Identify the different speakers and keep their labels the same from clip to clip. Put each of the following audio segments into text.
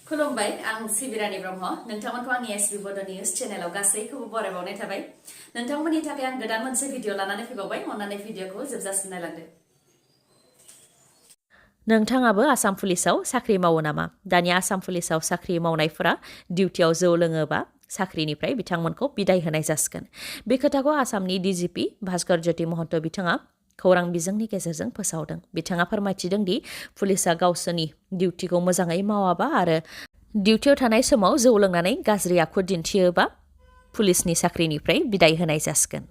Speaker 1: खुलुमबाय आं सिबिरानि ब्रह्म नोंथांमोनखौ आंनि एसबि बड' निउज चेनेलाव गासैखौबो बरायबावनाय थाबाय नोंथांमोननि थाखाय आं गोदान मोनसे भिडिअ लानानै फैबावबाय अन्नानै भिडिअखौ जोबजासिम नायलांदो
Speaker 2: नोंथाङाबो आसाम पुलिसाव साख्रि मावो नामा दानि आसाम पुलिसाव साख्रि मावनायफोरा डिउटियाव जौ लोङोबा साख्रिनिफ्राय बिथांमोनखौ बिदाय होनाय जासिगोन बे खोथाखौ आसामनि डिजिपि भास्कर ज्योति महन्त बिथाङा खौरां बिजोंनि गेजेरजों फोसावदों बिथाङा फोरमायथिदों दि पुलिसा गावसोरनि डिउटिखौ मोजाङै मावाबा आरो डिउटियाव थानाय समाव जौ लोंनानै गाज्रि आखु दिन्थियोबा पुलिसनि साख्रिनिफ्राय बिदाय होनाय जासिगोन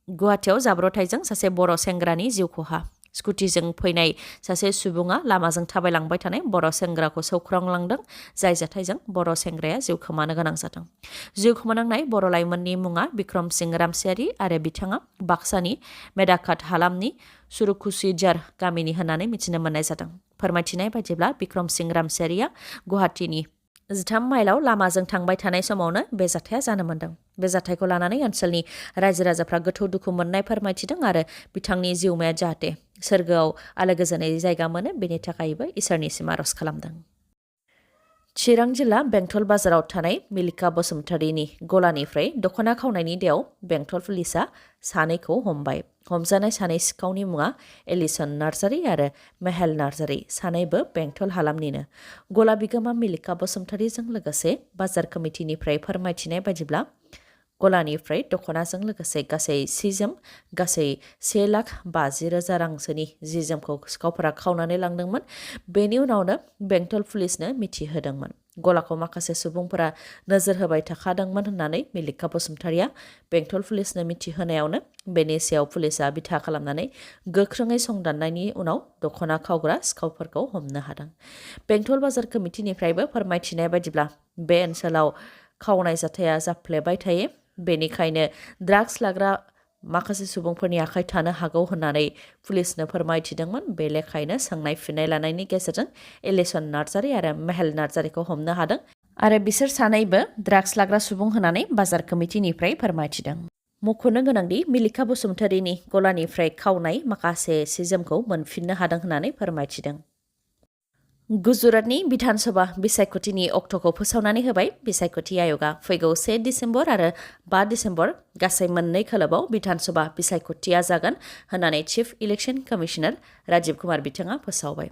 Speaker 2: गुवाहाटीयाव जाब्रबथायजों सासे बर' सेंग्रानि जिउ खहा स्कुटिजों फैनाय सासे सुबुङा लामाजों थाबायलांबाय थानाय बर' सेंग्राखौ सौख्रांलांदों जाय जाथायजों बर' सेंग्राया जिउ खोमानो गोनां जादों जिउ खोमानांनाय बर' लाइमोननि मुङा बिक्रम सिंह रामसियारि आरो बिथाङा बाक्सानि मेदाकाट हालामनि सुरुकुसिजार गामिनि होननानै मिथिनो मोननाय जादों फोरमायथिनाय बायदिब्ला बिक्रम सिंह रामसियारिया गुवाहाटीनि 13 माइलाव लामाजों थांबाय थानाय समावनो बे जाथाया जानो मोन्दों बे जाथायखौ लानानै ओनसोलनि रायजो राजाफ्रा गोथौ दुखु मोननाय फोरमायथिदों आरो बिथांनि जिउमाया जाहाथे सोरगोआव आलो गोजोनै जायगा मोनो बेनि थाखायबो इसोरनिसिम आरज खालामदों चिरां जिल्ला बेंटल बाजाराव थानाय मिलिका बसुमतारीनि गलानिफ्राय दख'ना खावनायनि देयाव बेंटल पुलिसा सानैखौ हमबाय हमजानाय सानै सिखावनि मुङा एलिसन नार्जारी आरो मेहेल नार्जारी सानैबो बेंटल हालामनिनो गला बिगोमा मिलिका बसुमतारीजों लोगोसे बाजार कमिटिनिफ्राय फोरमायथिनाय बायदिब्ला गलानिफ्राय दख'नाजों लोगोसे गासै सि-जोम गासै 1,50,000 रांसोनि जि-जोमखौ सिखावफोरा खावनानै लांदोंमोन बेनि उनावनो बेंटल पुलिसनो मिथिहोदोंमोन गलाखौ माखासे सुबुंफोरा नोजोर होबाय थाखादोंमोन होननानै मिलिका बसुमतारीया बेंटल पुलिसनो मिथिहोनायावनो बेनि सायाव पुलिसा बिथा खालामनानै गोख्रोङै संदाननायनि उनाव दख'ना खावग्रा सिखावफोरखौ हमनो हादों बेंटल बाजार कमिटिनिफ्रायबो फोरमायथिनाय बायदिब्ला बे ओनसोलाव खावनाय जाथाया जाफ्लेबाय थायो बेनिखायनो ड्राग्स लाग्रा माखासे सुबुंफोरनि आखाइ थानो हागौ होननानै पुलिसनो फोरमायथिदोंमोन बे लेखायैनो सोंनाय फिननाय लानायनि गेजेरजों एलिसन नार्जारी आरो मेहेल नार्जारीखौ हमनो हादों आरो बिसोर सानैबो ड्राग्स लाग्रा सुबुं होननानै बाजार कमिटिनिफ्राय फोरमायथिदों मख'नो गोनांदि मिलिका बसुमतारीनि गलानिफ्राय खावनाय माखासे सि-जोमखौ मोनफिननो हादों होननानै फोरमायथिदों गुजरातनि बिधानसभा बिसायख'थिनि अक्ट'खौ फोसावनानै होबाय बिसायख'थि आय'गा फैगौ 1 डिसेम्बर आरो 5 डिसेम्बर गासै मोननै खोलोबाव बिधानसभा बिसायख'थिया जागोन होननानै chief election commissioner Rajiv Kumar बिथाङा फोसावबाय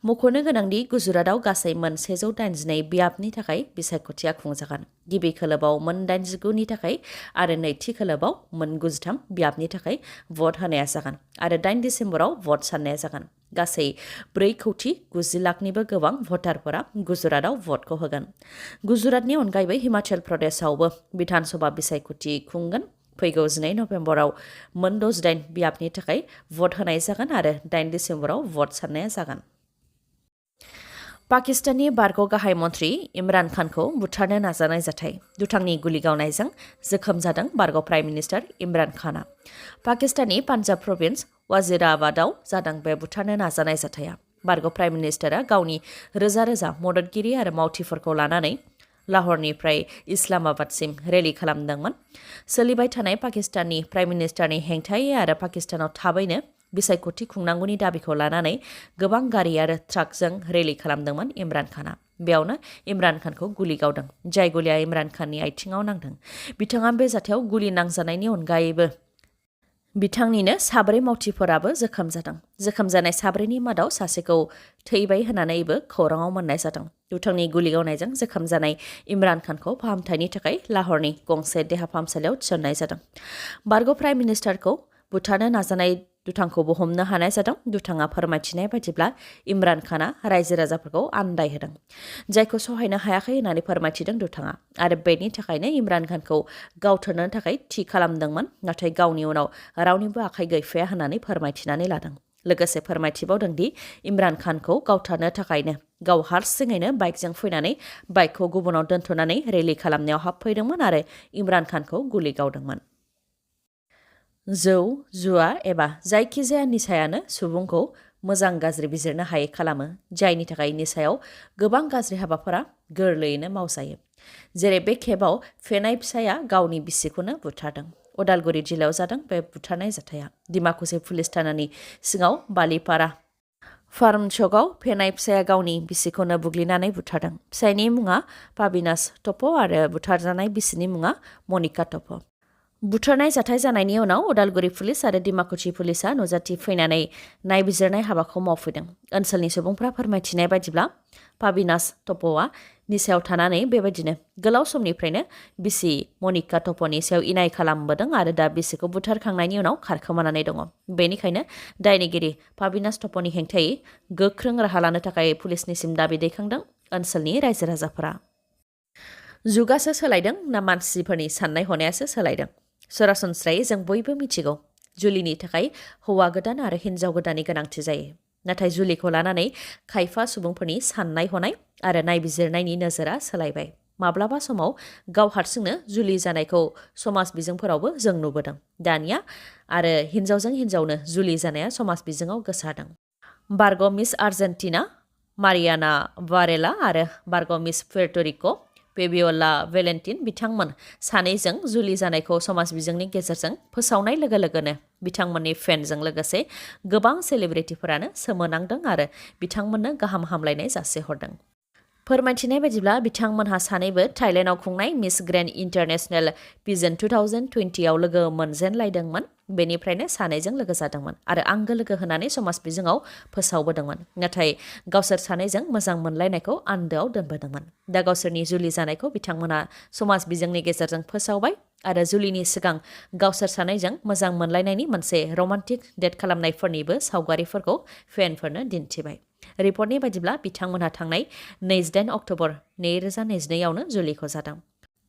Speaker 2: मख'नो गोनांदि गुजरातआव गासै मोन 182 बियाबनि थाखाय बिसायख'थिया खुंजागोन गिबि खोलोबाव मोन 89नि थाखाय आरो नैथि खोलोबाव मोन 93 बियाबनि थाखाय भट होनाया जागोन आरो 8 डिसेम्बराव भट साननाया जागोन गासै 4,90 लाखनिबो गोबां भटारफोरा गुजरातआव भटखौ होगोन गुजरातनि अनगायैबो हिमाचल प्रदेशआवबो बिधानसभा बिसायख'थि खुंगोन फैगौ 12 नभेम्बराव मोन 68 बियाबनि थाखाय भट होनाय जागोन आरो 8 डिसेम्बराव भट साननाया जागोन पाकिस्ताननि बारग' गाहाय मन्थ्रि इमरान खानखौ बुथारनो नाजानाय जाथाय दुथांनि गुलि गावनायजों जोखोम जादों बारग' prime minister Imran खानआ पाकिस्ताननि Punjab province वाजिराबादाव जादों बे बुथारनो नाजानाय जाथाया बारग' प्राइम मिनिस्टारा गावनि रोजा रोजा मददगिरि आरो मावथिफोरखौ लानानै लाहौरनिफ्राय इस्लामाबादसिम रेलि खालामदोंमोन सोलिबाय थानाय पाकिस्ताननि प्राइम मिनिस्टारनि हेंथायै आरो पाकिस्तानाव थाबैनो बिसायख'थि खुंनांगौनि दाबिखौ लानानै गोबां गारि आरो ट्राकजों रेलि खालामदोंमोन इमरान खानआ बेयावनो इमरान खानखौ गुलि गावदों जाय गुलिया इमरान खाननि आथिङाव नांदों बिथाङा बे जाथायाव गुलि नांजानायनि अनगायैबो बिथांनिनो 4 मावथिफोराबो जोखोम जादों जोखोम जानाय 4नि मादाव सासेखौ थैबाय होननानैबो खौराङाव मोननाय जादों दुथांनि गुलि गावनायजों जोखोम जानाय इमरान खानखौ फाहामथायनि थाखाय लाहौरनि गंसे देहा फाहामसालियाव थिसननाय जादों बारग' प्राइम मिनिस्टारखौ बुथारनो नाजानाय दुथांखौबो हमनो हानाय जादों दुथाङा फोरमायथिनाय बायदिब्ला इमरान खानआ रायजो राजाफोरखौ आन्दायहोदों जायखौ सहायनो हायाखै होननानै फोरमायथिदों दुथाङा आरो बेनि थाखायनो इमरान खानखौ गावथारनो थाखाय थि खालामदोंमोन नाथाय गावनि उनाव रावनिबो आखाइ गैफाया होननानै फोरमायथिनानै लादों लोगोसे फोरमायथिबावदों दि इमरान खानखौ गावथारनो थाखायनो गाव हारसिङैनो बाइकजों फैनानै बाइकखौ गुबुनाव दोनथ'नानै रेलि खालामनायाव हाबफैदोंमोन आरो इमरान खानखौ गुलि गावदोंमोन जौ जुवा एबा जायखिजाया निसायानो सुबुंखौ मोजां गाज्रि बिजिरनो हायै खालामो जायनि थाखाय निसायाव गोबां गाज्रि हाबाफोरा गोरलैयैनो मावजायो जेरै बे खेबाव फेनाय फिसाया गावनि बिसिखौनो बुथारदों उदालगुरि जिल्लायाव जादों बे बुथारनाय जाथाया डिमाकुसि पुलिस थानानि सिङाव बालिपारा फार्म चकआव फेनाय फिसाया गावनि बिसिखौनो बुग्लिनानै बुथारदों। फिसायनि मुङा पाबिनास टप' आरो बुथारजानाय बिसिनि मुङा मनिका टप'। बुथारनाय जाथाय जानायनि उनाव उदालगुरि पुलिस आरो डिमाकुसि पुलिसा नुजाथि फैनानै नायबिजिरनाय हाबाखौ मावफैदों। ओनसोलनि सुबुंफ्रा फोरमायथिनाय बायदिब्ला पाबिनास टप'आ निसायाव थानानै बेबायदिनो गोलाव समनिफ्रायनो बिसि मनिका टप'नि सायाव इनाय खालामबोदों आरो दा बिसिखौ बुथारखांनायनि उनाव खारखोमानानै दङ। बेनिखायनो दायनिगिरि पाबिनास टप'नि हेंथायै गोख्रों राहा लानो थाखाय पुलिसनिसिम दाबि दैखांदों ओनसोलनि रायजो राजाफोरा। जुगासो सोलायदों ना मानसिफोरनि साननाय हनायासो सोलायदों? सरासनस्रायै जों बयबो मिथिगौ जुलिनि थाखाय हौवा गोदान आरो हिन्जाव गोदाननि गोनांथि जायो। नाथाय जुलिखौ लानानै खायफा सुबुंफोरनि साननाय हनाय आरो नायबिजिरनायनि नोजोरा सोलायबाय। माब्लाबा समाव गाव हारसिंनो जुलि जानायखौ समाज बिजोंफोरावबो जों नुबोदों। दानिया आरो हिन्जावजों हिन्जावनो जुलि जानाया समाज बिजोङाव गोसारदों। बारग' मिस आर्जेन्टिना मारियाना वारेला आरो बारग' मिस पुएर्ट'रिक' पेबियोला वेलेन्टिन बिथांमोन सानैजों जुलि जानायखौ समाज बिजोंनि गेजेरजों फोसावनाय लोगो लोगोनो बिथांमोननि फेनजों लोगोसे गोबां सेलिब्रिटिफोरानो सोमोनांदों आरो बिथांमोननो गाहाम हामलायनाय जासिहरदों। फोरमायथिनाय बायदिब्ला बिथांमोनहा सानैबो थाइलेन्डआव खुंनाय मिस ग्रेन्ड इन्टारनेशनेल पिजन 2020आव लोगो मोनजेनलायदोंमोन। बेनिफ्रायनो सानैजों लोगो जादोंमोन आरो आंगो लोगो होनानै समाज बिजोङाव फोसावबोदोंमोन। नाथाय गावसोर सानैजों मोजां मोनलायनायखौ आन्दोआव दोनबोदोंमोन। दा गावसोरनि जुलि जानायखौ बिथांमोना समाज बिजोंनि गेजेरजों फोसावबाय आरो जुलिनि सिगां गावसोर सानैजों मोजां मोनलायनायनि मोनसे रमान्टिक डेट खालामनायफोरनिबो सावगारिफोरखौ फेनफोरनो दिन्थिबाय। रिपर्टनि बायदिब्ला बिथांमोनहा थांनाय 28 अक्ट'बर 2022आवनो जुलिखौ जादों।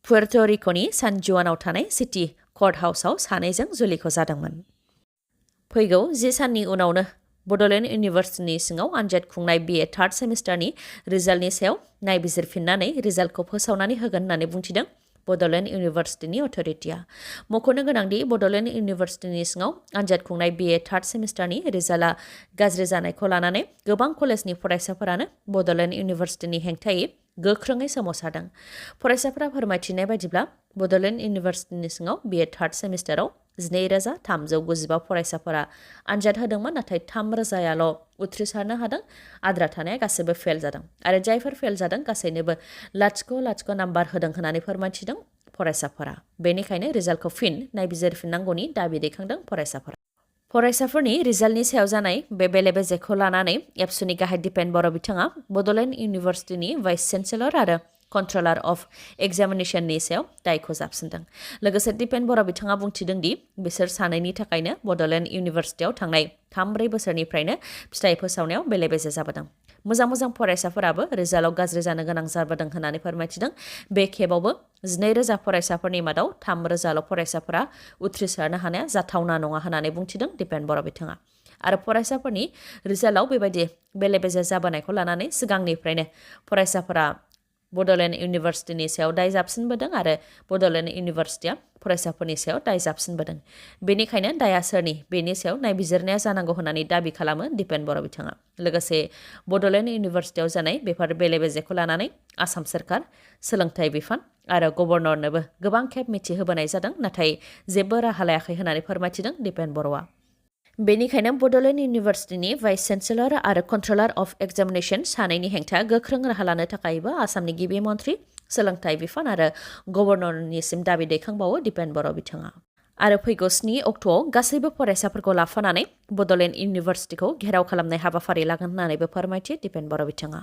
Speaker 2: पुएर्ट'रिक'नि सान जुआनआव थानाय सिटी कर्ट हाउसआव सानैजों जुलिखौ जादोंमोन। फैगौ 10 साननि उनावनो बड'लेण्ड इउनिभार्सिटिनि सिङाव आनजाद खुंनाय BA थार्ड सेमिस्टारनि रिजाल्टनि सायाव नायबिजिरफिननानै रिजाल्टखौ फोसावनानै होगोन होननानै बुंथिदों बड'लेण्ड इउनिभार्सिटिनि अथ'रिटिया। मख'नो गोनांदि बड'लेण्ड इउनिभार्सिटिनि सिङाव आनजाद खुंनाय BA थार्ड सेमिस्टारनि रिजाल्टआ गाज्रि जानायखौ लानानै गोबां कलेजनि फरायसाफोरानो बड'लेण्ड इउनिभार्सिटिनि हेंथायै गोख्रोङै सोमावसारदों। फरायसाफोरा फोरमायथिनाय बायदिब्ला बड'लेण्ड इउनिभार्सिटिनि सिङाव BA थार्ड सेमिस्टाराव 12,395 फरायसाफोरा आनजाद होदोंमोन, नाथाय 3,000याल' उथ्रिसारनो हादों। आद्रा थानाया गासैबो फेल जादों आरो जायफोर फेल जादों गासैनोबो 0.0 नाम्बार होदों होननानै फोरमायथिदों फरायसाफोरा। बेनिखायनो रिजाल्टखौ फिन नायबिजिरफिननांगौनि दाबि दैखांदों फरायसाफोरा। फरायसाफोरनि रिजाल्टनि सायाव जानाय बे बेले-बेजेखौ लानानै एबसुनि गाहाय दिपेन बर' बिथाङा बड'लेण्ड इउनिभार्सिटिनि भाइस चेन्सेलर आरो कन्ट्रलार अफ एग्जामिनेशननि सायाव दायखौ जाबसिनदों। लोगोसे दिपेन बर' बिथाङा बुंथिदों दि बिसोर सानैनि थाखायनो बड'लेण्ड इउनिभार्सिटियाव थांनाय 3-4 बोसोरनिफ्रायनो फिथाइ फोसावनायाव बेले-बेजे जाबोदों। मोजां फरायसाफोराबो रिजाल्टआव गाज्रि जानो गोनां जाबोदों होननानै फोरमायथिदों। बे खेबावबो 12,000 फरायसाफोरनि मादाव 3,000ल' फरायसाफोरा उथ्रिसारनो हानाया जाथावना नङा होननानै बुंथिदों दिपेन बर' बिथाङा। आरो फरायसाफोरनि रिजाल्टआव बेबायदि बेले-बेजे जाबोनायखौ लानानै सिगांनिफ्रायनो फरायसाफोरा बड'लेण्ड इउनिभार्सिटिनि सायाव दाय जाबसिनबोदों आरो बड'लेण्ड इउनिभार्सिटिया फरायसाफोरनि सायाव दाय जाबसिनबोदों। बेनिखायनो दाया सोरनि बेनि सायाव नायबिजिरनाया जानांगौ होननानै दाबि खालामो दिपेन बर' बिथाङा। लोगोसे बड'लेण्ड इउनिभार्सिटियाव जानाय बेफोर बेले-बेजेखौ लानानै आसाम सोरखार, सोलोंथाइ बिफान आरो गभर्नरनोबो गोबां खेब मिथिहोबोनाय जादों, नाथाय जेबो राहा लायाखै होननानै फोरमायथिदों दिपेन बर'आ। बेनिखायनो बड'लेण्ड इउनिभार्सिटिनि भाइस चेन्सेलर आरो कन्ट्रलार अफ एग्जामिनेशन सानैनि हेंथा गोख्रों राहा लानो थाखायबो आसामनि गिबि मन्थ्रि, सोलोंथाइ बिफान आरो गभर्नरनिसिम दाबि दैखांबावो दिपेन बर' बिथाङा। आरो फैगौ 7 अक्ट'आव गासैबो फरायसाफोरखौ लाफानानै बड'लेण्ड इउनिभार्सिटिखौ घेराव खालामनाय हाबाफारि लागोन होननानैबो फोरमायथियो दिपेन बर' बिथाङा।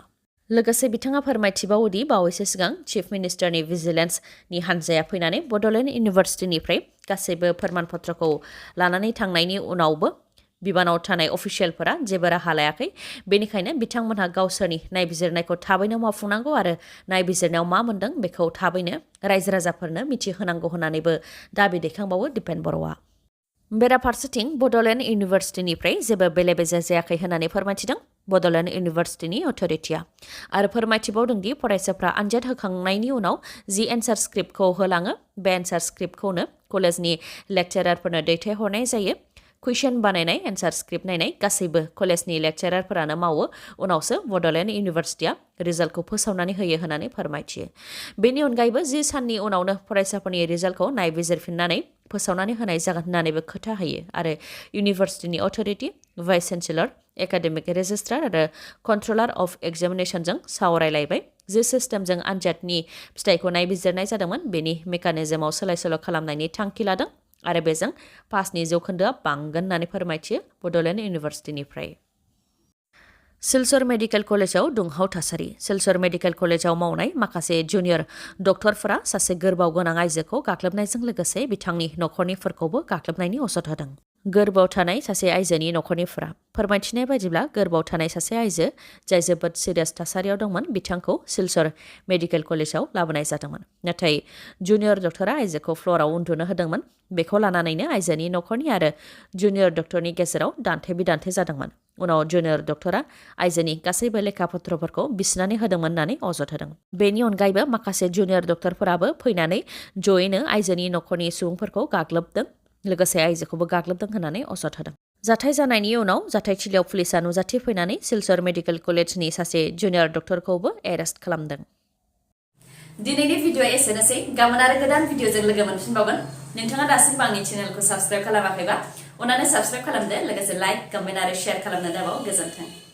Speaker 2: लोगोसे बिथाङा फोरमायथिबावोदि बावैसो सिगां चिफ मिनिस्टारनि भिजिलेन्सनि हान्जाया फैनानै बड'लेण्ड इउनिभार्सिटिनिफ्राय गासैबो फोरमानपत्रखौ लानानै थांनायनि उनावबो बिबानाव थानाय अफिसियेलफोरा जेबो राहा लायाखै। बेनिखायनो बिथांमोनहा गावसोरनि नायबिजिरनायखौ थाबैनो मावफुंनांगौ आरो नायबिजिरनायाव मा मोन्दों बेखौ थाबैनो रायजो राजाफोरनो मिथिहोनांगौ होननानैबो दाबि दैखांबावो दिपेन बर'आ। बेराफारसेथिं बड'लेण्ड इउनिभार्सिटिनिफ्राय जेबो बेले-बेजे जायाखै होननानै फोरमायथिदों बड'लेण्ड इउनिभार्सिटिनि अथ'रिटिया आरो फोरमायथिबावदोंदि फरायसाफ्रा आनजाद होखांनायनि उनाव जि एन्सार स्क्रिप्टखौ होलाङो बे एन्सार स्क्रिप्टखौनो कलेजनि लेक्चारारफोरनो दैथायहरनाय जायो। कुइसन बानायनाय, एन्सार स्क्रिप्ट नायनाय गासैबो कलेजनि लेक्चारारफोरानो मावो। उनावसो बड'लेण्ड इउनिभार्सिटिया रिजाल्टखौ फोसावनानै होयो होननानै फोरमायथियो। बेनि अनगायैबो 10 साननि उनावनो फरायसाफोरनि रिजाल्टखौ नायबिजिरफिननानै फोसावनानै होनाय जागोन होननानैबो खोथा होयो आरो इउनिभार्सिटिनि authority vice chancellor academic registrar आरो कन्ट्रलार अफ एग्जामिनेशनजों सावरायलायबाय जे सिस्टेमजों आनजादनि फिथाइखौ नायबिजिरनाय जादोंमोन बेनि मेकानिजमाव सोलाय-सोल' खालामनायनि थांखि लादों आरो बेजों पासनि जौखोन्दोआ बांगोन होननानै फोरमायथियो बड'लेण्ड इउनिभार्सिटिनिफ्राय। सिलचर मेडिकेल कलेजाव दुंहाव थासारि सिलचर मेडिकेल कलेजाव मावनाय माखासे जुनियर डक्टरफोरा सासे गोर्बोआव गोनां आइजोखौ गाग्लोबनायजों लोगोसे बिथांनि नखरनिफोरखौबो गाग्लोबनायनि अजद होदों। गोर्बोआव थानाय सासे आइजोनि नखरनिफोरा फोरमायथिनाय बायदिब्ला गोर्बोआव थानाय सासे आइजो जाय जोबोद सिरियास थासारियाव दंमोन बिथांखौ सिलचर मेडिकेल कलेजाव लाबोनाय जादोंमोन। नाथाय जुनियर डक्टरा आइजोखौ फ्ल'राव उन्दुनो होदोंमोन। बेखौ लानानैनो आइजोनि नखरनि आरो जुनियर डक्टरनि गेजेराव दान्थे-बिदान्थे जादोंमोन। उनाव जुनियर डक्टरा आइजोनि गासैबो लेखा-पत्रफोरखौ बिसिनानै होदोंमोन होननानै अजद होदों। बेनि अनगायैबो माखासे जुनियर डक्टरफोराबो फैनानै जयैनो आइजोनि नखरनि सुबुंफोरखौ गाग्लोबदों लोगोसे आइजोखौबो गाग्लोबदों होननानै अजद होदों। जाथाय जानायनि उनाव जाथायथिलियाव पुलिसा नुजाथिफैनानै सिलचर मेडिकेल कलेजनि सासे जुनियर डक्टरखौबो एरेस्ट खालामदों।
Speaker 1: दिनैनि भिडिअ'आ एसेनोसै गाबोन आरो गोदान भिडिअ'जों लोगो मोनफिनबावगोन। नोंथाङा दासिमबो आंनि चेनेलखौ साबस्क्राइब खालामाखैबा अन्नानै साबस्क्राइब खालामदो लोगोसे लाइक कमेन्ट आरो शेयार खालामनो दाबाव। गोजोन्थों।